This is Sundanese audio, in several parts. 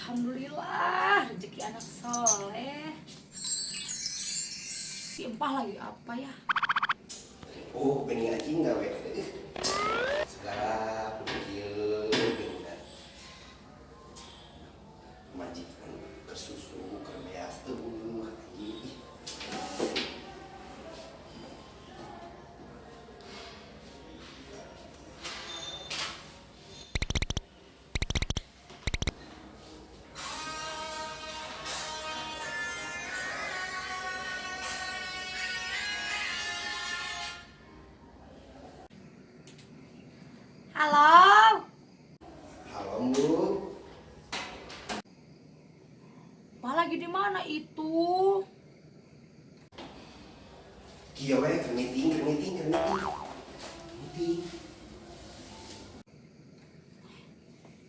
Alhamdulillah, rezeki anak soleh. Si Empah lagi apa ya? Oh, bening anjing gawe. Segala kieu bening. Majikan kersusu kerbeas eueuh anjing. Halo. Halo, Bu. Pak lagi di mana itu? Kieu we keur meeting, keur meeting, keur meeting. Meeting.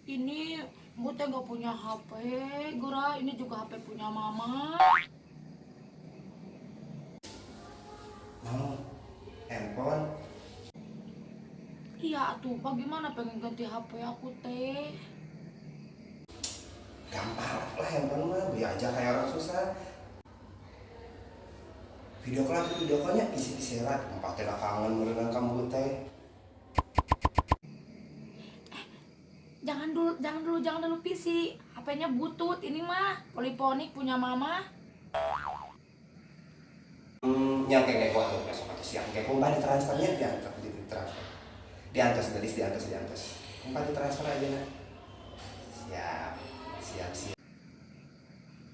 Ini Bu teh nggak punya HP, Gura. Ini juga HP punya Mama. Mau handphone? Iya tuh, Pak, gimana pengen ganti HP aku teh? Gampang lah handphone mah, beli aja kayak orang susah. Video call atau video callnya isi-isi lah, empat teh kangen merenang kamu teh. Jangan dulu, jangan dulu, jangan dulu PC. HP-nya butut ini mah, poliponik punya Mama. Yang kayak gua tuh besok atau siang kayak gua di transfernya diantar di transfer. Diantos gelis, diantos, diantos. Empat ditransfer aja nah. Siap, siap, siap.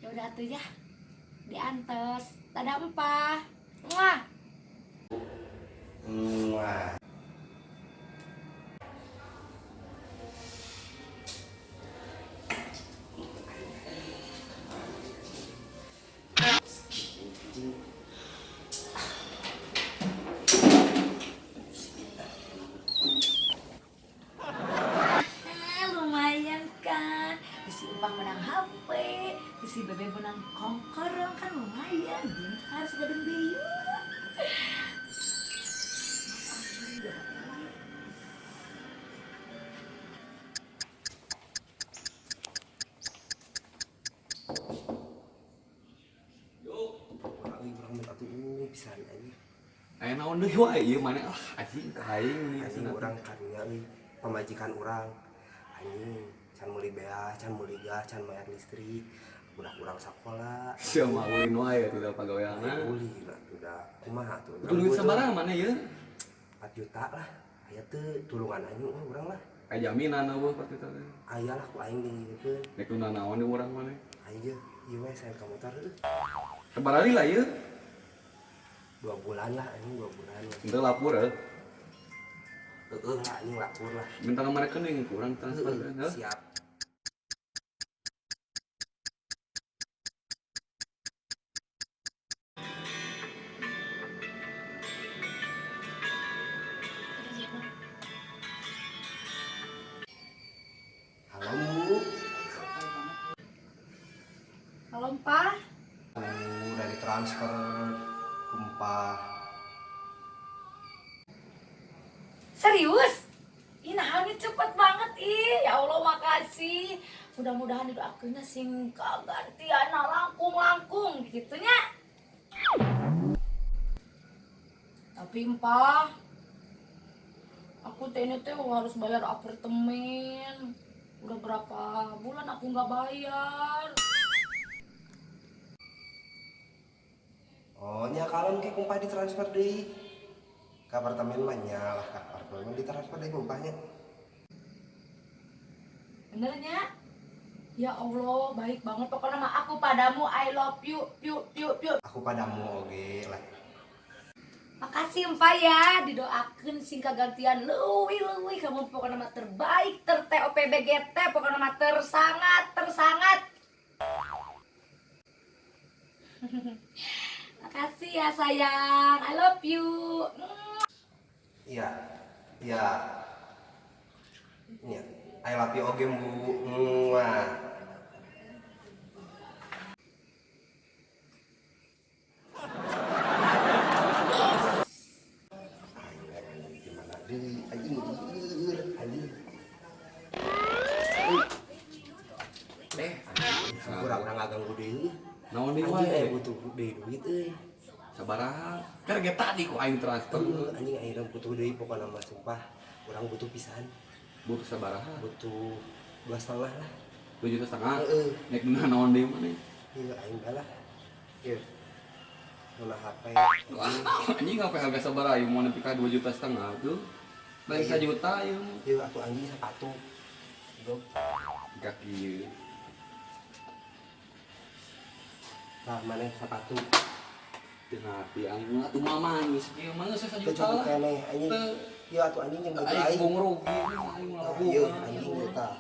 Ya udah tuh ya, diantos. Dadah Empah. Muah. Muah. Lumayan kan, si Empah menang HP, si Bebe menang kongkorong kan lumayan, bentar segadeng biu. Yo, urang minta tuh pisan anjing. Aya naon deui wae ieu maneh ah anjing ka aing anjing urang karunya euy pamajikan urang. Anjing can meuli beas, can meuli gas, can bayar listrik, budak urang sakola. Sia mah ulin wae atuh da pagaweanna. Ulin atuh da kumaha atuh. Itu duit sabaraha maneh ieu? 4 juta lah. Aya teu tulungan anjing urang lah. Aya jaminan eueuh 4 juta teh. Aya lah ku aing dieukeun. Rek naon di urang maneh? Aya ieu we saya ka motor heuh. Sabaraha lah ieu? 2 bulan lah anjing, 2 bulan. Henteu lapor heuh. Heeh lah anjing lapor lah. Minta nomor rekening kurang transfer heuh. Siap. Halo, Bu. Halo, Empah. Udah ditransfer ke Empah. Serius? Ih, nah ini cepet banget ih. Ya Allah, makasih. Mudah-mudahan didoakeunnya sing kagantian langkung-langkung gitu nya. Tapi Empah, aku teh ini teh harus bayar apartemen. Udah berapa bulan aku nggak bayar. Oh, nya kalem ki kumpah ditransfer deui. Ke apartemen mah nya lah, ke apartemen ditransfer deui kumpahnya. Bener nya? Ya Allah, baik banget pokoknya mah aku padamu, I love you, you, you, you. Aku padamu oge lah. Makasih Empah ya, didoakeun sing kagantian leuwih-leuwih kamu pokoknya mah terbaik, ter TOPBGT, pokoknya mah tersangat, tersangat. Makasih ya sayang, I love you. Iya, iya. Iya, I love you oge Bu. Muah. Gimana deui anjing anjing. Kurang-kurang ngaganggu deui. Naon deui Anjing wae? aya butuh deui duit euy. Sabaraha? Kan ge tadi ku aing transfer. Anjing ayeuna butuh deui pokona mah sumpah. Urang butuh pisan. Butuh sabaraha? Butuh 2,5 lah. 2,5 juta. Heeh. Nek naon deui maneh? Ieu aing balah. Ieu. Nuna HP. Anjing apa harga sabaraha ieu mau nepi ka 2,5 juta tuh. Paling 1 juta ieu. Ieu atuh anjing sepatu. Goblok. Kaki ieu. Tah maneh sepatu. Teu ngarti aing mah atuh mama geus ieu mah geus 1 Teu juta cukup lah. keneh anjing. Teu. Ieu atuh anjing jeung baju Aing aing. bung rugi aing mah Tah laku. ieu anjing ieu tah.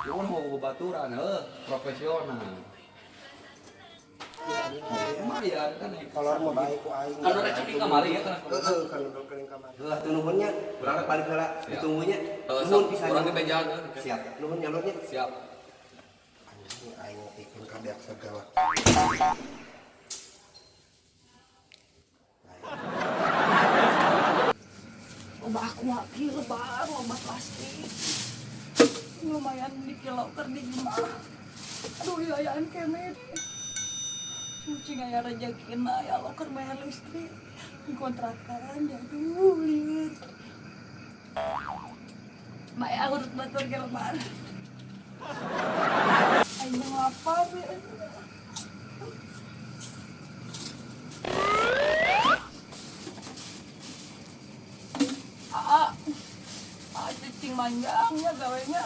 Ya urang mau babaturan heuh, profesional. Lumayan kan aing. Kolor mah bae ku aing. Kan rekening kamari ya transfer. Heeh, kan rekening kamari. Heuh atuh nuhun nya. Urang rek balik heula ditunggu nya. Nuhun Nuhun pisan. Urang di bejaan. Siap. Nuhun jalurnya. Siap. Anjing aing ngepikeun kabeak segala. Loba aku mah lebar, loba plastik. Lumayan di kilo keur di imah. Aduh, iayaan kemet. Cuci aya rejekina ya Allah keur bayar listrik. Kontrakan, aduh lieur. Bae aku urut batur ge lebar. Aing mah lapar ya. Aa, aa cicing manjangnya gawenya.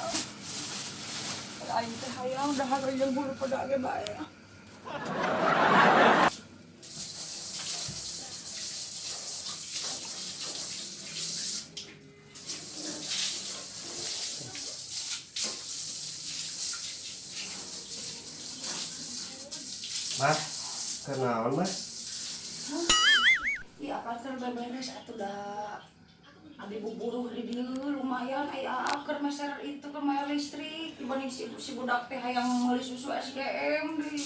Aing teh hayang dahar jeung bulu pada ge bae. Mah, kenaon mah? Iya, apa keur beberes atuh da. Abi buburuh di dieu lumayan aya keur meser itu keur bayar listrik dibanding si budak teh hayang meuli susu SGM di.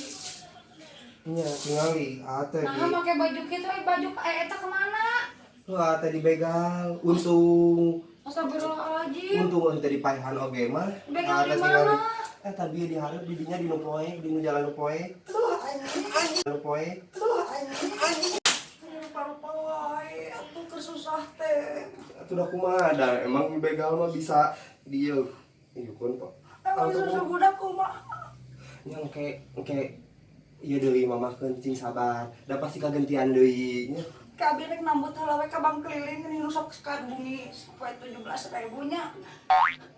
Nya tingali aa teh Nah, make baju kitu eh baju eta kemana? Heuh aa teh dibegal, untung. Astagfirullahaladzim. Untung teh dipaehan oge mah. Begal di mana? Eta bieu dihareup di dinya di nu poek, di nu jalan nu poek. Aduh, anjing. Nu poek. Aduh, anjing. Rupa-rupa wae atuh keur susah teh. Atuh da kumaha da emang begal mah bisa dieu. Ieu kun pak. Emang susu budak kumaha? Nya engke ieu deui mamah kencing sabar. Da pasti kagentian deui nya. Kabeh rek nambut heula we ka bank keliling geuning nu sok sakabungi poe 17.000 nya.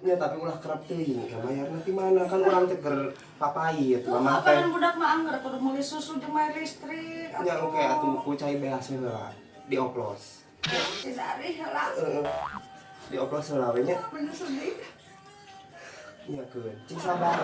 Nya tapi ulah kerap teuing ka bayarna ti mana kan urang teh keur papait mamah teh. Apanan budak mah angger kudu meuli susu jeung bayar listrik. Nya engke atuh ku cai beas heula dioplos. Disari heula. Heeh. Dioplos heula we nya. Bener sedih. Nya keun cing sabar.